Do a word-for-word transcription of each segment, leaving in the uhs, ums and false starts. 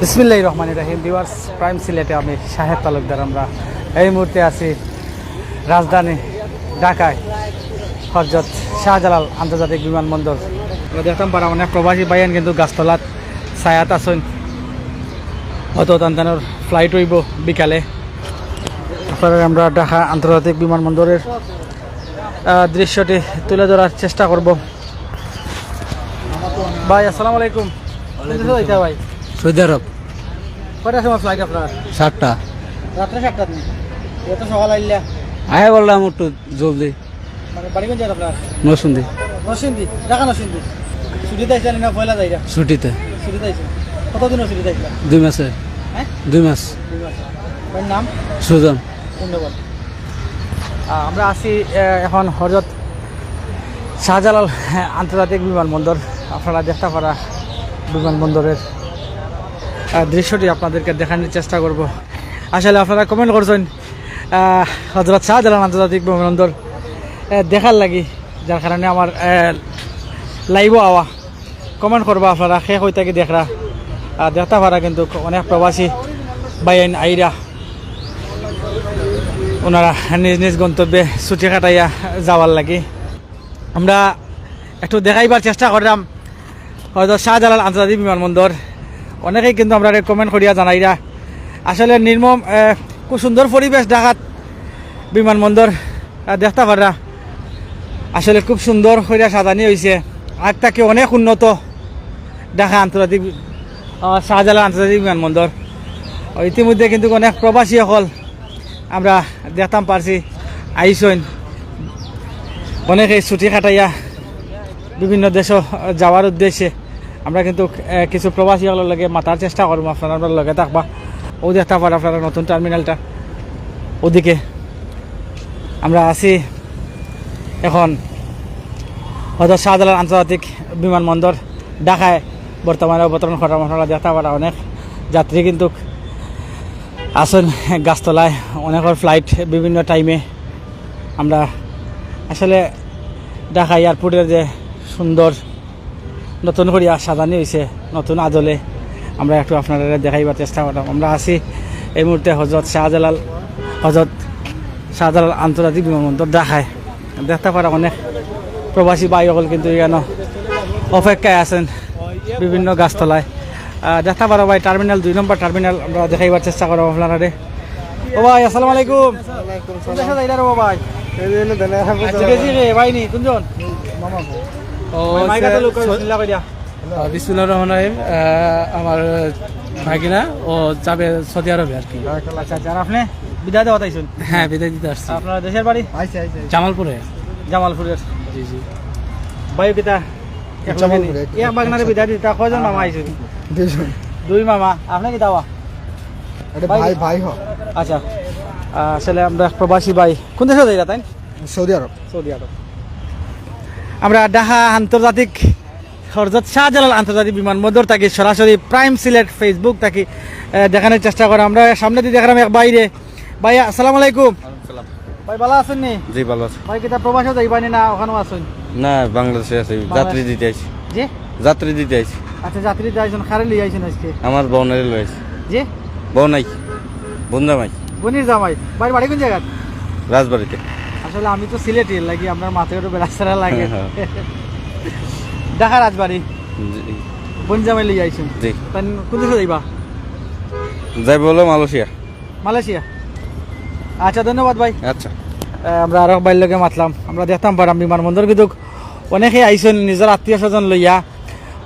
বিসমিল্লাহির রহমানির রহিম। Viewers, prime সিলেটে আমি শাহেদ তালুকদার। আমরা এই মুহূর্তে আছি রাজধানী ঢাকায় হজরত শাহজালাল আন্তর্জাতিক বিমানবন্দর। আমরা দেখতাম পারা অনেক প্রবাসী ভাইয়াইন কিন্তু গাছতলাত ছায়াত আছইন। হয়তো তান তানর ফ্লাইট অইবো বিকালে। আপনারারে আমরা ঢাকা আন্তর্জাতিক বিমানবন্দরের, আহ, দৃশ্যটি তুলে ধরার চেষ্টা করব। ভাই, আসসালামু আলাইকুম। কোন দেশো যাইতা ভাই? সৌদি আরব। কয়টার সময় ফ্লাইট আপনার? সাতটা। রাত্রে সাতটাত নি? এত সকাল আইলা? আয়া বললাম একটু জলদি। মানে বাড়ি কোন জায়গা আপনার? নরসিংদী। নরসিংদী? ঢাকা নরসিংদী? ছুটিত আইছলা না পয়লা যাইরা? ছুটিতে। ছুটিত আইছলা? কতদিনর ছুটিত আইছলা? দুই মাসের। হ্যাঁ? দুই মাস। দুই মাস। আপনার নাম? সুজন। ধন্যবাদ। আহ, আমরা আছি, আহ, এখন হজরত শাহজালাল, আহ, আন্তর্জাতিক বিমানবন্দর। আপনারা দেখতা পারা বিমানবন্দরের, আহ, দৃশ্যটি আপনাদেরকে দেখানোর চেষ্টা করব। আসলে আপনারা কমেন্ট করছইন, আহ, হজরত শাহজালাল আন্তর্জাতিক বিমানবন্দর, আহ, দেখার লাগি, যার কারণে আমার, আহ, লাইভও আওয়া। কমেন্ট করবা আপনারা, কে কই থাকি দেখরা। আর দেখতা পারা কিন্তু অনেক প্রবাসী ভাইয়াইন আইরা, ওনারা নিজ নিজ গন্তব্যে ছুটি কাটাইয়া যাওয়ার লাগি। আমরা একটু দেখাইবার চেষ্টা করলাম হজরত শাহজালাল আন্তর্জাতিক বিমানবন্দর। অনেকেই কিন্তু আমরারে কমেন্ট করিয়া জানাইরা। আসলে নির্মম, আহ, খুব সুন্দর পরিবেশ ঢাকাত বিমানবন্দর, আহ, দেখতা পাররা। আসলে খুব সুন্দর করিয়া সাজানি অইছে, আগ থাকি অনেক উন্নত ঢাকা আন্তর্জাতিক, আহ, শাহজালাল আন্তর্জাতিক বিমানবন্দর। ইতিমধ্যে কিন্তু অনেক প্রবাসী অকল আমরা দেখতাম পারছি আইছইন, অনেকে ছুটি কাটাইয়া বিভিন্ন দেশো যাওয়ার উদ্দেশ্যে। আমরা কিন্তু, আহ, কিছু প্রবাসী অকলর লগে মাতার চেষ্টা করমু, আপনারা আমরার লগে থাকবা। অউ দেখতা পারা আপনারা নতুন টার্মিনালটা, ওদিকে আমরা আছি এখন হজরত শাহজালাল আন্তর্জাতিক বিমানবন্দর ঢাকায় বর্তমানে অবতরণ করার। আপনারা দেখতা পারা অনেক যাত্রী কিন্তু আছইন গাছতলায়, অনেকর ফ্লাইট বিভিন্ন টাইমে। আমরা আসলে ঢাকা এয়ারপোর্টের যে সুন্দর নতুন করিয়া সাজানি অইছে, নতুন আদলে আমরা একটু আপনারারে দেখাইবার চেষ্টা করলাম। আমরা আছি এই মুহূর্তে হজরত শাহজালাল, হজরত শাহজালাল আন্তর্জাতিক বিমানবন্দর ঢাকায়। দেখতা পারা অনেক প্রবাসী ভাই অকল কিন্তু এখানো অপেক্ষায় আছইন বিভিন্ন গাছতলায়। আহ, দেখতা পারা ভাই, টার্মিনাল, দুই নম্বর টার্মিনাল আমরা দেখাইবার চেষ্টা করলাম আপনারারে। ও ভাই, আসসালামু আলাইকুম। ওয়ালাইকুম কোন দেশো যাইরা রে ও ভাই? এই যে এনে দেন, এখন আচ্ছা, বেশি রে ভাই নি, কোনজন? মামা। ও, ভাই, মাইকা তো লোক, বিসমিল্লাহ কইরা। আহ, বিসমিল্লাহির রহমানির রহিম। আহ, আমার ভাগিনা, ও যাবে সৌদি আরবে আর কি। আচ্ছা, আচ্ছা, আর আপনি বিদায় দেওয়াত আইছইন? হ্যাঁ, বিদায় দিতে আসছি। আপনার দেশের বাড়ি? আইছে, আইছে, আইছে। জামালপুরে। জামালপুরের? জি, জি। ভাই কিতা? জামালপুরে। এক বাগনারে বিদায় দিতা, কয়জন মামা আইছইন? দুইজন। দুই মামা। আপনি কিতা বা? এটা ভাই, ভাই। ভাই হ। আচ্ছা। আহ, আসলে আমরা এক প্রবাসী ভাই। কোন দেশো যাইরা তাইন? সৌদি আরব। সৌদি আরব। আমরা ঢাকা আন্তর্জাতিক, হজরত শাহজালাল আন্তর্জাতিক বিমানবন্দর থাকি সরাসরি প্রাইম সিলেট Facebook থাকি, আহ, দেখানোর চেষ্টা করি। আমরা সামনেদি দেখরাম এক ভাইরে। ভাই, আসসালামু আলাইকুম। ওয়ালাইকুম সালাম। ভাই, ভালা আছইন নি? জি, ভালা আছি। ভাই, কিতা প্রবাসো যাইবা নি না অখানো আছইন? না, বাংলাদেশে আছি, বাংলাদেশ। যাত্রী দিতে আইছি। জি? যাত্রী দিতে আইছি। আচ্ছা, যাত্রী দিতে আইছইন, কারে লই আইছইন আজকে? আমার বইনরে লই আইছি। জি? বইন নাই, বইন জামাই। বইনর জামাই। ভাইর বাড়ি কোন জাগাত? রাজবাড়িতে। আসলে আমি তো সিলেটি, এর লাগি আপনার মাথায় একটু বেড়াছেড়া লাগে। হ্যাঁ। ঢাকা রাজবাড়ি। জি। বইন জামাই লই আইছইন? জি। তাইন কোন দেশো যাইবা? যাইবো অইলো মালয়েশিয়া। মালয়েশিয়া। আচ্ছা, ধন্যবাদ ভাই। আচ্ছা। আহ, আমরা আরক ভাইর লগে মাতলাম। আমরা দেখতাম পারলাম বিমানবন্দর কিন্তু অনেকে আইছইন নিজর আত্মীয় স্বজন লইয়া।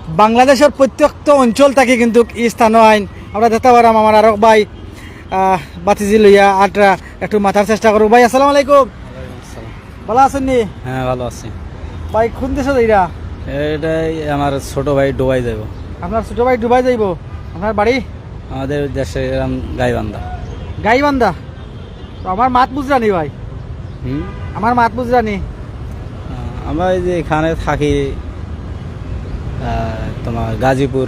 বাংলাদেশর প্রত্যন্ত অঞ্চল থাকি কিন্তু ই স্থানো আইন। আমরা দেখতা পারলাম আমার আরক ভাই, আহ, বাতিজি লইয়া আটরা একটু মাতার চেষ্টা করমু। ভাই, আসসালামু আলাইকুম। ওয়ালাইকুম আসসালাম। ভালা আছইন নি? হ্যাঁ, ভালা আছি। ভাই, কোন দেশো যাইরা? এটাই আমার ছোট ভাই দুবাই যাইবো। আপনার ছোট ভাই দুবাই যাইবো? আপনার বাড়ি? আমাদের দেশে এরম গাইবান্ধা। গাইবান্ধা? তো আমার মাত বুঝরা নি ভাই? হুম? আমার মাত বুঝরা নি? আহ, আমরা এই যে এখানে থাকি, আহ, তোমার গাজীপুর।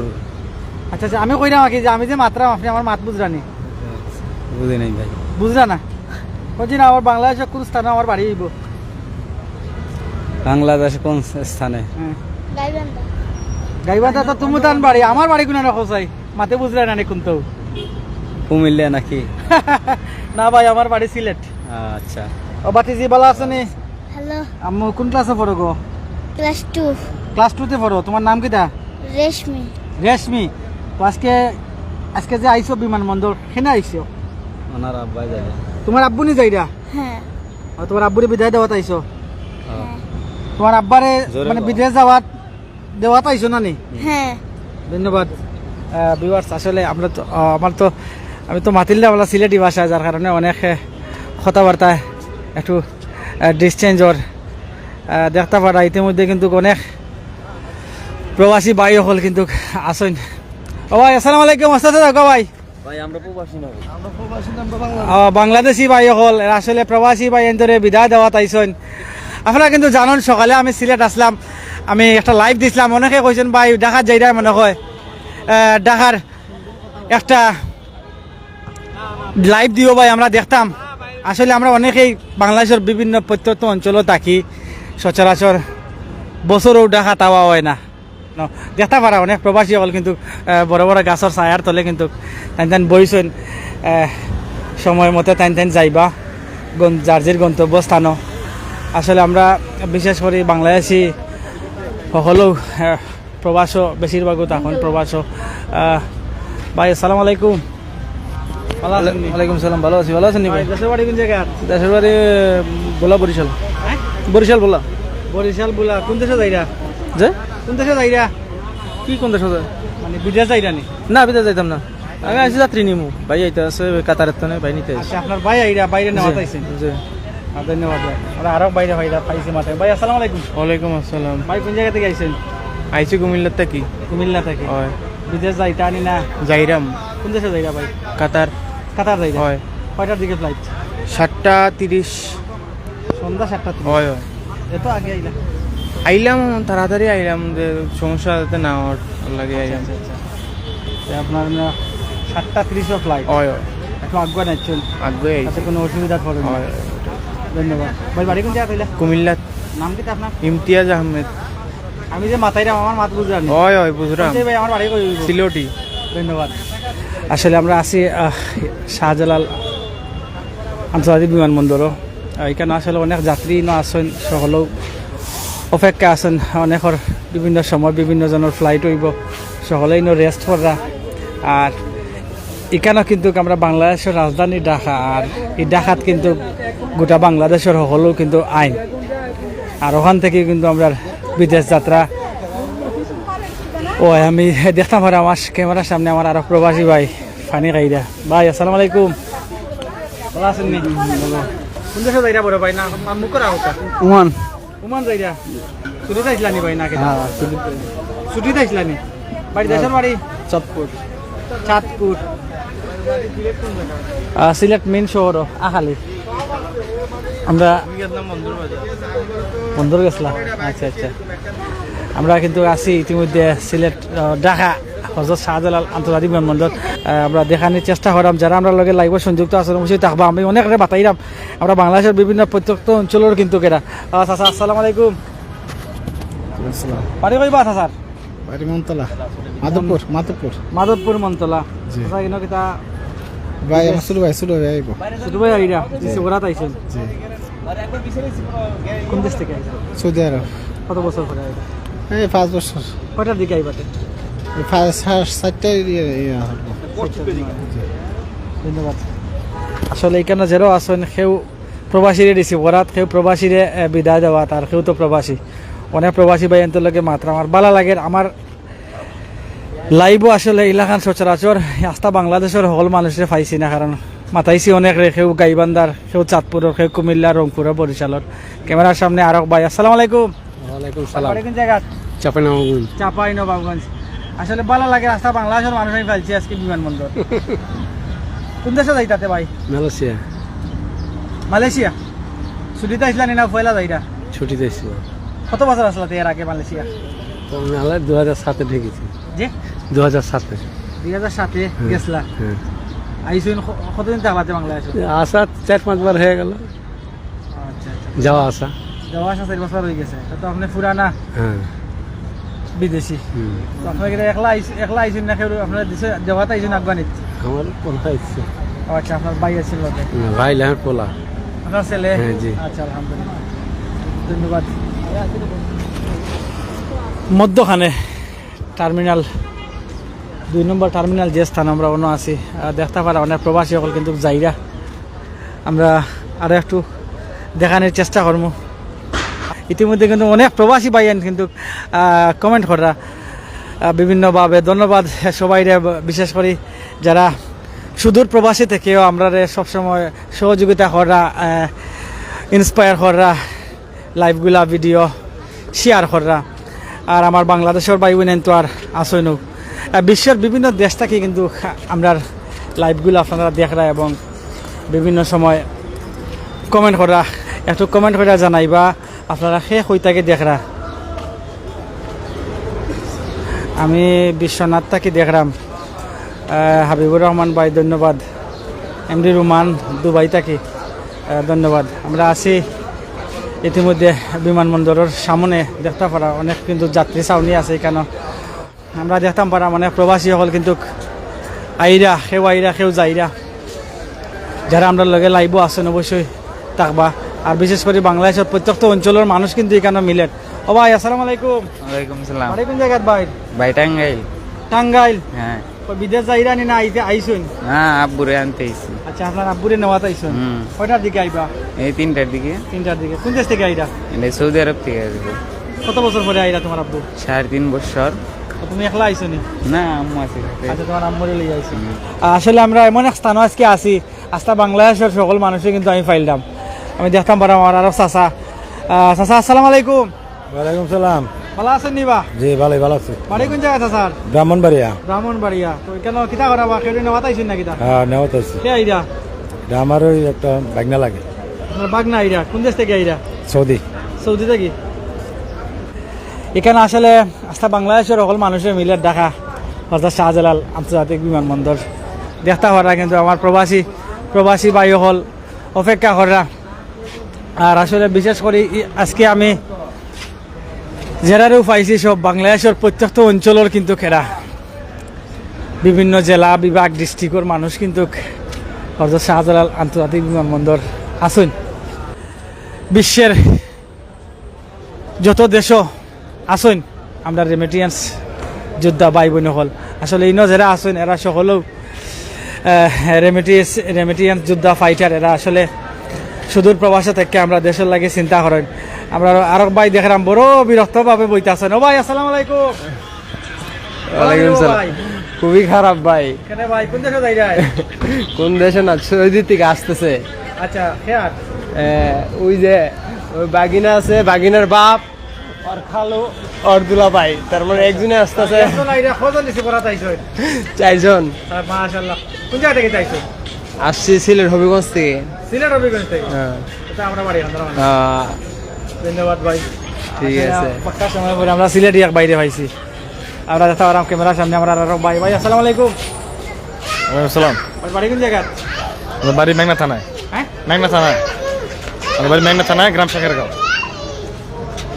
আচ্ছা, আচ্ছা, আমি কইরাম আর কি যে আমি যে মাতরাম, আপনি আমার মাত বুঝরা নি? বুঝি নাই ভাই। বুঝরা না? কইছি না, আমার বাংলাদেশর কোন স্থানো আমার বাড়ি অইবো? বাংলাদেশ কোন স্থানে? হ্যাঁ। গাইবান্ধা। গাইবান্ধা তো তুমুতান বাড়ি, আমার বাড়ি কোন না কোথায়? মাতে বুঝরা না নি কুনতো? কুমিল্লা নাকি? না ভাই, আমার বাড়ি সিলেট। আচ্ছা। ও ভাতিজি, ভালা আছো নি? হ্যালো। আম্মু, কোন ক্লাসে পড়ো গো? Class two. ক্লাস টু তে পড়ো। তোমার নাম কিতা? রেশমি। রেশমি। তো আজকে, আজকে যে আইছো বিমানবন্দর, কেনে আইছো? ওনার আব্বাই যাবে। তোমার আব্বু নি যাইরা? হ্যাঁ। ও, তোমার আব্বুরে বিদায় দেওয়াত আইছো? হ্যাঁ। তোমার আব্বারে জোরে মানে কও। বিদেশ যাওয়াত দেওয়াত আইছো না নি? হ্যাঁ। ধন্যবাদ। আহ, ভিউয়ার্স, আসলে আমরা তো, আহ, আমার তো, আমি তো মাতিলে আমরা সিলেটি ভাষা, যার কারণে অনেক, আহ, কথাবার্তা একটু, আহ, ডিসচেঞ্জ অর। আহ, দেখতা পারা ইতিমধ্যে কিন্তু অনেক প্রবাসী ভাই অকল কিন্তু আছইন। ও ভাই, আসসালামু আলাইকুম, আস্তে আস্তে থাকো ভাই। ভাই, আমরা প্রবাসী না ভাই। আমরা প্রবাসী না, আমরা বাংলাদেশি। আহ, বাংলাদেশি ভাই অকল, এরা আসলে প্রবাসী ভাইয়াইন্তরে বিদায় দেওয়াত আইছইন। আপনারা কিন্তু জানইন, সকালে আমি সিলেট আছলাম, আমি একটা লাইভ দিছলাম, অনেকে কইছইন, "ভাই, ঢাকাত যাইরায় মনে কয়, আহ, ঢাকার একটা লাইভ দিও ভাই, আমরা দেখতাম।" আসলে আমরা অনেকেই বাংলাদেশর বিভিন্ন প্রত্যন্ত অঞ্চলো থাকি, সচরাচর বছরও ঢাকাত আওয়া অয় না। ন, দেখতা পারা অনেক প্রবাসী অকল কিন্তু, আহ, বড় বড় গাছর ছায়ার তলে কিন্তু তাইন তাইন বইছইন, আহ, সময় মতে তাইন তাইন যাইবা গন-, যার যার গন্তব্যস্থানো। আসলে আমরা বিশেষ করি বাংলাদেশি হকলউ, আহ, প্রবাসো, বেশিরভাগউ তখন প্রবাসো। আহ, ভাই, আসসালামু আলাইকুম। ভালা আছইন নি? ওয়ালাইকুম সালাম, ভালা আছি, ভালা আছইন নি ভাই, ভাই? দেশর বাড়ি কোন জাগাত? দেশর বাড়ি, উম, ভোলা, বরিশাল। হ্যাঁ? বরিশাল, ভোলা। বরিশাল, ভোলা। কোন দেশো যাইরা? যে? কোন দেশো যাইরা? কি কোন দেশো যায়? মানে বিদেশ যাইরা নি? না, বিদেশ যাইতাম না। আমি আইছি যাত্রী নিমু। ভাই আইতা আছে কাতারের তনে, ভাই নিতে আইছি। আচ্ছা, আপনার ভাই আইরা, বাইরে নেওয়াত আইছইন? জি। আহ, ধন্যবাদ ভাই। আমরা আরো বাইরে ভাইরা পাইছি মাঠে। ভাই, আসসালামু আলাইকুম। ওয়ালাইকুম আসসালাম। ভাই, কোন জাগা থাকি আইছইন? আইছি কুমিল্লা থাকি। কুমিল্লা থাকি। হয়। বিদেশ যাইতা নি না? যাইরাম। কোন দেশো যাইরা ভাই? কাতার। কাতার যাইরা? হয়। কয়টার দিকে ফ্লাইট? সাতটা তিরিশ। সন্ধ্যা সাতটা তিরিশ। হয়, হয়। এত আগে আইলা? আইলাম, তাড়াতাড়ি আইলাম, যে সমস্যা যাতে না অর লাগি আইলাম। আচ্ছা, আচ্ছা। তে আপনার না সাতটা তিরিশো ফ্লাইট? হয়, হয়। একটু আগুয়া নাইছইন? আগুয়া আইছি। তাতে কোনো অসুবিধা পড়ে না? হয়, হয়। ধন্যবাদ। ভাই, বাড়ি কোন জাগাত অইলা? কুমিল্লা। নাম কিতা আপনার? ইমতিয়াজ আহমেদ। আমি যে মাতাইরাম, আমার মাত বুঝরা নি? হয়, হয়, বুঝরাম। কোন ভাই, আমার বাড়ি কই অইবো? সিলেটি। ধন্যবাদ। আসলে আমরা আছি, আহ, শাহজালাল আন্তর্জাতিক বিমানবন্দরো। আহ, ইখানো আসলে অনেক যাত্রী ইনো আছইন, সকলেউ অপেক্ষা আছইন, অনেকর বিভিন্ন সময় বিভিন্ন জনর ফ্লাইট অইবো, সকলে ইনো রেস্ট কররা। আর ইখানো কিন্তু আমরা বাংলাদেশর রাজধানী ঢাকা, আর ই ঢাকাত কিন্তু গোটা বাংলাদেশর হকলেউ কিন্তু আইন, আর অখান থাকি কিন্তু আমরার বিদেশ যাত্রা। ও, আমি দেখতাম পারা আমার ক্যামেরার সামনে আমার আরো প্রবাসী ভাই পানি খাইরা। ভাই, আসসালামু আলাইকুম। ভালা আছইন নি? কোন দেশো যাইরা বড় ভাই? না, মুখ করা হোক। ওমান। ওমান যাইরা? ছুটিত আইছলা নি ভাই, না কিতা? হ্যাঁ, ছুটিত। ছুটিত আইছলা নি? বাড়ি, দেশর বাড়ি? চাঁদপুর। চাঁদপুর। আহ, সিলেট মেইন শহর, আখালি। আমরা বন্দর গেছলা? আচ্ছা, আচ্ছা। আমরা কিন্তু আছি ইতিমধ্যে সিলেট, আহ, ঢাকা হজরত শাহজালাল আন্তর্জাতিক বিমানবন্দর। আহ, আমরা দেখানির চেষ্টা করাম, যারা আমরার লগে লাইভো সংযুক্ত আছইন অবশ্যই থাকবা। আমি অনেকরে বাতাইরাম, আমরা বাংলাদেশর বিভিন্ন প্রত্যন্ত অঞ্চলর কিন্তু এরা। আহ, চাচা, আসসালামু আলাইকুম। আসসালাম। বাড়ি কই বা চাচার? বাড়ি মনতলা, মাধবপুর, মাধবপুর। মাধবপুর মনতলা। জি। চাচা, ইনো কিতা? ভাই, আমার ছোট ভাই, ছোট ভাই আইবো। ছোট ভাই আইরা? জি। রিসিভ করাত আইছইন? জি। কোন দেশ থাকি আইছইন? সৌদি আরব। কত বছর পরে আইবা? এই পাঁচ বছর। কয়টার দিকে আইবা তে? এই পাঁচ, সাড়ে চারটায় ইয়ে, ইয়ে, ধন্যবাদ। আসলে ইখানো যেরা আছইন, কেউ প্রবাসীরে রিসিভ করাত, কেউ প্রবাসীরে, এ, বিদায় দেওয়াত, আর কেউ তো প্রবাসী। অনেক প্রবাসী ভাইয়াইন্তর লগে মাতরাম, আমার ভালা লাগের। আমার লাইভো আসলে ইলাখান সচরাচর আস্তা বাংলাদেশর হকল মানুষরে পাইছি না, কারণ মাতাইছি অনেকরে, কেউ গাইবান্ধার, কেউ চাঁদপুরর, কেউ কুমিল্লা, রংপুরর, বরিশালর। ক্যামেরার সামনে আরক ভাই। আসসালামু আলাইকুম। ওয়ালাইকুম সালাম। বাড়ি কোন জাগাত? চাঁপাইনবাবগঞ্জ। চাঁপাইনবাবগঞ্জ। আসলে ভালা লাগে, আস্তা বাংলাদেশর মানুষ আমি পাইছি আজকে বিমানবন্দর। কোন দেশো যাইতা তে ভাই? মালয়েশিয়া। মালয়েশিয়া? ছুটিত আইছলা নি না পয়লা যাইরা? ছুটিত আইছি। কত বছর আছলা তে এর আগে মালয়েশিয়া? তো আমি আলাই দুই হাজার সাতে ঢুকেছি। জি? দুই হাজার সাতে। দুই হাজার সাতে হ্যাঁ, গেছলা? হ্যাঁ। আইছইন ক-, কতদিন থাকলা তে বাংলাদেশো? আসা চাইর পাঁচবার অইগেলো। আচ্ছা, আচ্ছা। যাওয়া আসা। যাওয়া আসা চাইর পাঁচবার অইগেছে। তা তো আপনে পুরানা। হ্যাঁ। বিদেশি। হুম। তো আপনারা কি একলা আইস-, একলা আইছেন না কেউ আপনারা দেশে দেওয়াত আইছেন আফগানিত? আমার পোলা আইছে। ও আচ্ছা, আপনার ভাই আছেন লগে? না, ভাই না, আমার পোলা। আপনার ছেলে? হ্যাঁ, জি। আচ্ছা, আলহামদুলিল্লাহ। ধন্যবাদ। মধ্যখানে টার্মিনাল, দুই নম্বর টার্মিনাল যে স্থান আমরা অনো আছি, আহ, দেখতা পারা অনেক প্রবাসী অকল কিন্তু যাইরা। আমরা আরো একটু দেখানির চেষ্টা করমু। ইতিমধ্যে কিন্তু অনেক প্রবাসী ভাইয়াইন কিন্তু, আহ, কমেন্ট কররা, আহ, বিভিন্নভাবে। ধন্যবাদ সবাইরে, বিশেষ করি যারা সুদূর প্রবাসী থাকিও আমরারে সবসময় সহযোগিতা কররা, আহ, ইন্সপায়ার কররা, লাইভগুলা ভিডিও শেয়ার কররা। আর আমার বাংলাদেশর ভাই বোন তো আর আছইন নু। আহ, বিশ্বর বিভিন্ন দেশ থাকি কিন্তু আমরার লাইভগুলা আপনারা দেখরা এবং বিভিন্ন সময় কমেন্ট কররা। একটু কমেন্ট কররা জানাইবা আপনারা কে কই থাকি দেখরা। আমি বিশ্বনাথ থাকি দেখরাম। আহ, হাবিবুর রহমান ভাই, ধন্যবাদ। এমডি রুমান, দুবাই থাকি, আহ, ধন্যবাদ। আমরা আছি ইতিমধ্যে বিমানবন্দরর সামনে, দেখতা পারা অনেক কিন্তু যাত্রী ছাউনি আছে এখানো। আমরা দেখতাম পারা মানে প্রবাসী অকল কিন্তু আইরা, কেউ আইরা, কেউ যাইরা। যারা আমরার লগে লাইভও আছইন অবশ্যই থাকবা। আর বিশেষ করি বাংলাদেশর প্রত্যেকটা অঞ্চলর মানুষ কিন্তু এখানো মিলের। ও ভাই, আসসালামু আলাইকুম। ওয়ালাইকুম সালাম। বাড়ি কোন জাগাত ভাই? ভাই টাঙ্গাইল। টাঙ্গাইল? হ্যাঁ। তো বিদেশ যাইরা নি না আইতে আইছইন? না, আব্বুরে আনতে আইছি। আচ্ছা, আপনার আব্বুরে নেওয়াত আইছইন? হুম। কয়টার দিকে আইবা? এই তিনটার দিকে। তিনটার দিকে। কোন দেশ থাকি আইরা? এটা সৌদি আরব থাকি আইছি। কত বছর পরে আইরা তোমার আব্বু? সাড়ে তিন বছর। তো তুমি একলা আইছো নি? না, আম্মু আছে সাথে। আচ্ছা, তোমার আম্মুরে লইয়া আইছো। হুম। আসলে আমরা এমন এক স্থানো আজকে আছি, আস্তা বাংলাদেশর সকল মানুষরে কিন্তু আমি পাইলাম। আমি দেখতাম পারা আমার আরো চাচা। আহ, চাচা, আসসালামু আলাইকুম। ওয়ালাইকুম সালাম। ভালা আছইন নি বা? জি, ভালাই, ভালা আছি। বাড়ি কোন জাগাত চাচার? ব্রাহ্মণবাড়িয়া। ব্রাহ্মণবাড়িয়া। তো এখানো কিতা করা বা? কেউরে নেওয়াত আইছইন না কিতা? হ্যাঁ, নেওয়াত আইছি। কে আইরা? এটা আমার ওই একটা ভাগনা লাগে। আপনার ভাগনা আইরা? কোন দেশ থাকি আইরা? সৌদি। সৌদি থাকি? এখানো আসলে আস্তা বাংলাদেশর সকল মানুষে মিলে ঢাকা হজরত শাহজালাল আন্তর্জাতিক বিমানবন্দর দেখতা পারা, কিন্তু আমার প্রবাসী, প্রবাসী ভাই অকল অপেক্ষা কররা। আর আসলে বিশেষ করি ই-, আজকে আমি যেরারেও পাইছি সব বাংলাদেশর প্রত্যেকটা অঞ্চলর কিন্তু কেরা, বিভিন্ন জেলা, বিভাগ, ডিস্ট্রিক্টর মানুষ কিন্তু হজরত শাহজালাল আন্তর্জাতিক বিমানবন্দর আছইন। বিশ্বর যত দেশও আছইন, আমরা রেমিটেন্স যোদ্ধা ভাই বোন অকল, আসলে ইনো যেরা আছইন, এরা সকলেও, আহ, রেমিটেন্স, রেমিটেন্স যোদ্ধা ফাইটার, এরা আসলে সুদূর প্রবাসে থাকি আমরা দেশর লাগি চিন্তা করইন। আমরা আরক ভাই দেখরাম বড় বিরক্তভাবে বইতা আছইন। ও ভাই, আসসালামু আলাইকুম। ওয়ালাইকুম আসসালাম। ভাই। খুবই খারাপ ভাই। কেনে ভাই, কোন দেশো যাইরায়? কোন দেশো না, সৌদি থাকি আসতেছে। আচ্ছা, কে আর? এ, ওই যে, ওই বাগিনা আছে, বাগিনার বাপ, ওর খালু, ওর দুলা ভাই, তার মানে একজনে আসতেছে। একজন আইরা, কয়জন রিসিভ করাত আইছইন? চাইরজন। আহ, মাশাআল্লাহ। কোন জাগা থাকি আইছইন? আসছি সিলেট হবিগঞ্জ থাকি। সিলেট হবিগঞ্জ থাকি? হ্যাঁ। এটা আমরা বাড়ি, আমরা বাড়ি। আহ, ধন্যবাদ ভাই। ঠিক আছে। পাক্কা সময় পরে আমরা সিলেটি এক ভাইরে পাইছি। আমরা দেখতা পারাম ক্যামেরার সামনে আমরা আরো ভাই। ভাই, আসসালামু আলাইকুম। ওয়ালাইকুম আসসালাম। আপনার বাড়ি কোন জাগাত? আমার বাড়ি মেঘনা থানায়। হ্যাঁ? মেঘনা থানায়। আমার বাড়ি মেঘনা থানায়, গ্রাম শাকেরগাঁও।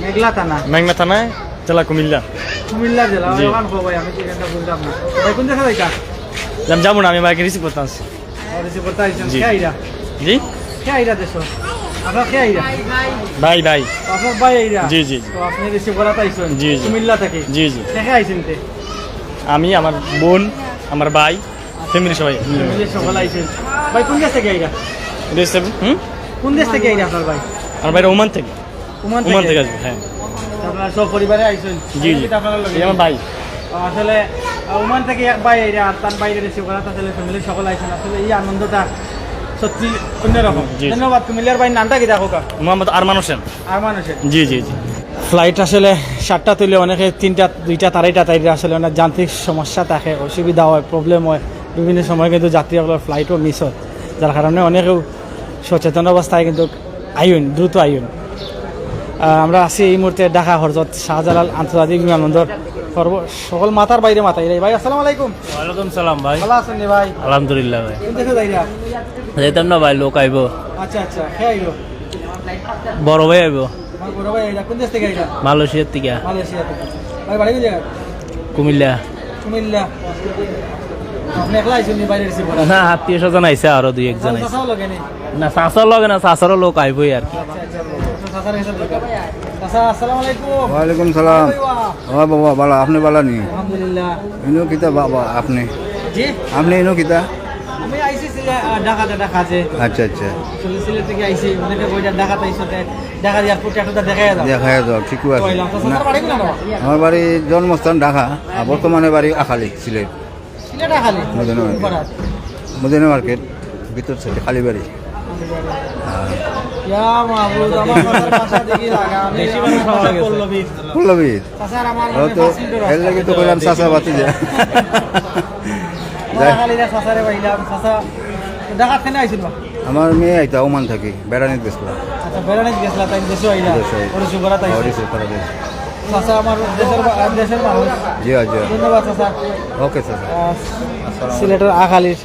মেঘলা থানা? মেঘনা থানায়, জেলা কুমিল্লা। কুমিল্লা জেলা? জি। ওখান কো ভাই, আমি ঠিক একটা বুঝলাম না। ভাই, কোন দেশো যাইতা? আমি যাবো না, আমি ভাইকে রিসিভ করতে আসছি। ও, রিসিভ করতে আইছইন। জি। কে আইরা? জি? কে আইরা দেশো? আপনার কে আইরা? ভাই, ভাই। তো আপনার ভাই আইরা? জি, জি, জি। তো আপনি রিসিভ করাত আইছইন? জি, জি। কুমিল্লা থাকি? জি, জি। কে কে আইছইন তে? আমি, আমার বোন, আমার ভাই, ফ্যামিলি সবাই। ফ্যামিলি সকল আইছইন। ভাই, কোন দেশ থাকি আইরা? দেশ থাকি, হুম? কোন দেশ থাকি আইরা আপনার ভাই? আমার ভাইরা ওমান থাকি। ওমান ওমান থাকি? থাকি আসবে, হ্যাঁ। আপনারা সব পরিবারে আইছইন? জি, জি। এটা আপনারা লগে? এই আমার ভাই। আসলে, আহ, ওমান থাকি এক ভাই আইরা, আর তার ভাইরে রিসিভ করাত আসলে ফ্যামিলি সকল আইছইন। আসলে এই আনন্দটা সত্যি অন্যরকম। জি, জি। ধন্যবাদ। কুমিল্লার ভাইর নামটা কিতা কউক্কা? মোহাম্মদ আরমান হোসেন। আরমান হোসেন। জি, জি, জি। ফ্লাইট আসলে সাতটা তুলে অনেকে তিনটা, দুইটা, আড়াইটা তাইলে আসলে অনেক যান্ত্রিক সমস্যা থাকে, অসুবিধা হয়, প্রবলেম হয়, বিভিন্ন সময় কিন্তু যাত্রী অকলর ফ্লাইটও মিস হয়, যার কারণে অনেকেও সচেতন অবস্থায় কিন্তু আইন, দ্রুত আইন। আহ, আমরা আছি এই মুহূর্তে ঢাকা হজরত শাহজালাল আন্তর্জাতিক বিমানবন্দর। সর্ব-, সকল মাতার ভাইরে মাতাইরায়। ভাই, আসসালামু আলাইকুম। ওয়ালাইকুম সালাম ভাই। ভালা আছইন নি ভাই? আলহামদুলিল্লাহ ভাই। কোন দেশো যাইরা? যাইতাম না ভাই, লোক আইবো। আচ্ছা, আচ্ছা, কে আইবো? বড় ভাই আইবো। তোমার বড় ভাই আইরা? কোন দেশ থাকি আইরা? মালয়েশিয়া থাকি। মালয়েশিয়া থাকি। ভাই, বাড়ি কোন জায়গায়? কুমিল্লা। কুমিল্লা। আপনি একলা আইছেন নি বাইরে রিসিভ করা? না, আত্মীয় স্বজন আইছে, আরো দুই একজন আইছে। চাচাও লগে নি? না, চাচার লগে না, চাচারও লোক আইবই আর কি। আচ্ছা, আচ্ছা, আচ্ছা, চাচার কাছে দরকার। চাচা, আসসালামু আলাইকুম। ওয়ালাইকুম সালাম। কই বা? ও বাবা, বালা, আপনি বালা নি? আলহামদুলিল্লাহ। ইনো কিতা বাবা, আপনি? জি? আপনি ইনো কিতা? আমি আইছি সিলে-, আহ, ঢাকাতে, ঢাকাতে। আচ্ছা, আচ্ছা। আসলে সিলেট থেকে আইছি, অনেকে কইরা ঢাকাতে আইছো, তে ঢাকা দিয়া ফুটে একটা দেখা যাও। দেখা যাও, ঠিক আছে। কইলাম, তো না। আপনার বাড়ি কোন জায়গা? আমার বাড়ি জন্মস্থান ঢাকা, আর বর্তমানে বাড়ি আখালি, সিলেট। সিলেট আখালি? মদিনা মার্কেট। কোন পাড়া? মদিনা মার্কেট, ভিতর সাইডে, কালীবাড়ি। ইয়া মাবুদ, আমার বাসার পাশা দেখি লাগা, আমি, বেশি মানুষ আমার পাওয়া গেছে। পল্লবী। পল্লবী। চাচার আমার ও মানে তো, পাঁচ মিনিটের এর লাগি তো রাস্তা। কইলাম চাচা ভাতিজা। যাই। খালি না চাচারে পাইলাম, চাচা, ঢাকাত কেনে আইছিল? আমার মেয়ে আইতা, ওমান থাকি, বেড়ানিত গেছিলা। আচ্ছা, বেড়ানিত গেছিলা, তাই দেশে আইলা? দেশে আইলা। ওরে শুভরাত আইছে। ওরে শুভরাত আইছে। চাচা, আমার দেশের বা-, দেশের মানুষ। জি, জি। ধন্যবাদ, চাচা। ওকে, চাচা। আহ, সিলেটের আখালির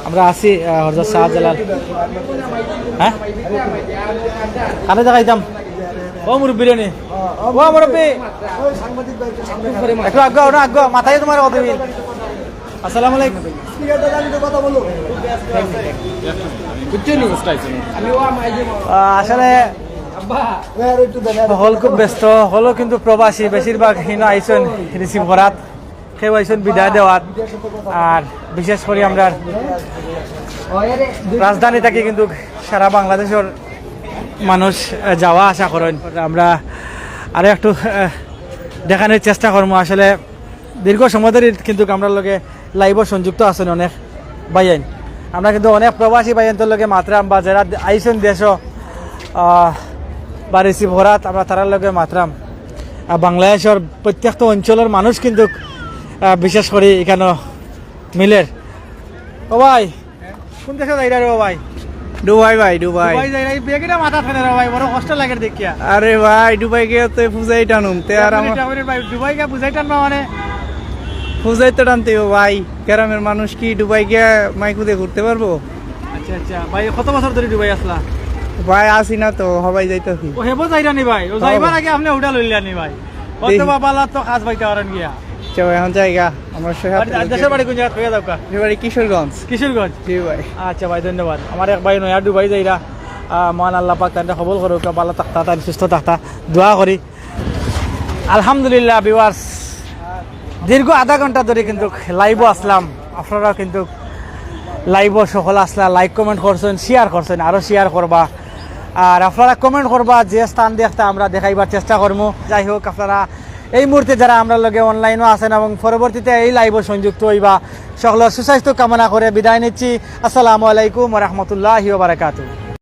আমরা আছি, আহ, হযরত শাহজালাল। হ্যাঁ? কারে দেখাইতাম? ও মুরব্বী রে নি। ও মুরব্বী। একটু আগে, ওটা আগে, মাথায় তোমার কত দিন। আসসালামু আলাইকুম। বুঝছো নি? আহ, আসলে হকল খুব ব্যস্ত, হকলও কিন্তু প্রবাসী, বেশিরভাগ হিনো আইছইন রিসিভ করাত। কেউ আইছইন বিদায় দেওয়াত। আর বিশেষ করি আমরার রাজধানী থাকি কিন্তু সারা বাংলাদেশর মানুষ, আহ, যাওয়া আসা করইন। আমরা আরো একটু, আহ, দেখানির চেষ্টা করমু। আসলে দীর্ঘ সময় ধরি কিন্তু আমরার লগে লাইভও সংযুক্ত আছইন অনেক ভাইয়াইন। আমরা কিন্তু অনেক প্রবাসী ভাইয়াইন্তর লগে মাতরাম বা যারা আইছইন দেশো, আহ, বা রিসিভ করাত আমরা তারার লগে মাতরাম। আর বাংলাদেশর প্রত্যেক অঞ্চলর মানুষ কিন্তু, আহ, বিশেষ করি ইখানো মিলের। ও ভাই, কোন দেশো যাইরা রে ও ভাই? দুবাই ভাই, দুবাই। দুবাই যাইরা, এই ব্যাগটা মাথাত কেনে রে ভাই, বড় কষ্ট লাগে দেখিয়া। আরে ভাই, দুবাই গিয়া তো ফুজাই টানুম, তে আর এক মিনিট, আমার এক মিনিট ভাই, দুবাই গিয়া ফুজাই টানবা মানে? ফুজাই তো টানতে হইব ভাই, গ্রামের মানুষ কি দুবাই গিয়া মাইকুদে ঘুরতে পারবো? আচ্ছা, আচ্ছা। ভাই, কত বছর ধরি দুবাই আছলা? ভাই, আছি না তো, হবাই যাইতাছি। ও, হেবো যাইরা নি ভাই? ও, হ্যাঁ যাইবার ভাই। আগে আপনে উঠা লইলা নি ভাই? জি। অথবা বালা তো কাজ পাইতা পারইন গিয়া। আচ্ছা ভাই, এখন জায়গা, আমরা সে আর, আর দেশের বাড়ি কোন জায়গা? কইয়া দাও কা। দেশের বাড়ি কিশোরগঞ্জ। কিশোরগঞ্জ? জি ভাই। আচ্ছা ভাই, ধন্যবাদ। আমার এক ভাই নয়া দুবাই যাইরা, আহ, মহান আল্লাহ পাক তানরে কবুল করুক, বালা থাকতা, তান সুস্থ থাকতা, দোয়া করি। আলহামদুলিল্লাহ, viewers, দীর্ঘ আধা ঘন্টা ধরি কিন্তু লাইভও আছলাম, আপনারাও কিন্তু লাইভও সকল আছলা, like comment করছইন, share করছইন, আরো share করবা। আর আপনারা comment করবা, যে স্থান দেখতা আমরা দেখাইবার চেষ্টা করমু। যাই হোক, আপনারা এই মুহূর্তে যারা আমরার লগে অনলাইনও আছইন এবং পরবর্তীতে এই লাইভও সংযুক্ত হইবা, সকলের সুস্বাস্থ্য কামনা করে বিদায় নিচ্ছি। আসসালামু আলাইকুম ওয়া রাহমাতুল্লাহি ওয়া বারাকাতুহু।